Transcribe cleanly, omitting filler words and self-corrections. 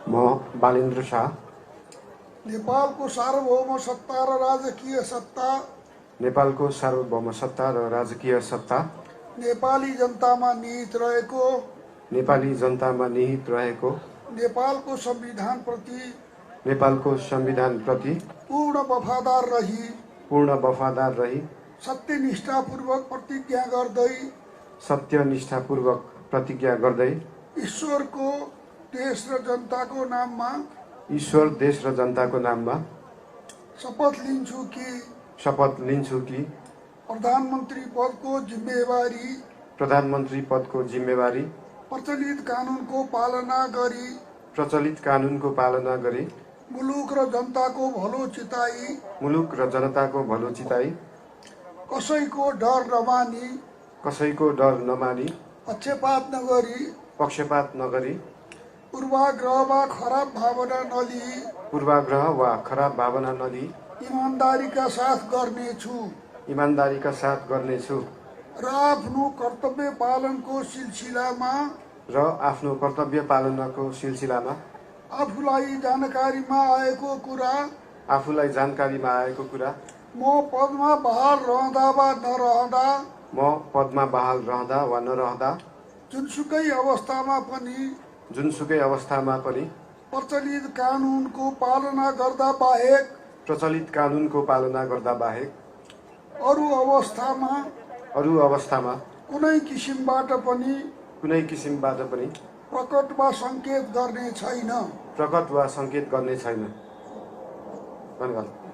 म बालेन्द्र शाह नेपालको सार्वभौम सत्ता र राजकीय सत्ता नेपालको सार्वभौम सत्ता र राजकीय सत्ता नेपाली जनतामा निहित रहेको नेपाली जनतामा निहित रहेको नेपालको संविधानप्रति पूर्ण वफादार रही सत्यनिष्ठापूर्वक प्रतिज्ञा गर्दै ईश्वरको देश र जनताको नाममा शपथ लिन्छु कि प्रधानमन्त्री पदको जिम्मेवारी प्रचलित कानुनको पालना गरी मुलुक र जनताको भलो चिताई कसैको डर नमानी पक्षपात नगरी पूर्वाग्रह वा खराब भावना नलिई इमानदारीका साथ गर्नेछु र आफ्नो कर्तव्य पालनको सिलसिलामा आफूलाई जानकारीमा आएको कुरा म पदमा बहाल रहँदा वा नरहँदा जुनसुकै अवस्थामा पनि प्रचलित कानुनको पालना गर्दा बाहेक अरू अवस्थामा कुनै किसिमबाट पनि प्रकट वा सङ्केत गर्ने छैन। धन्यवाद।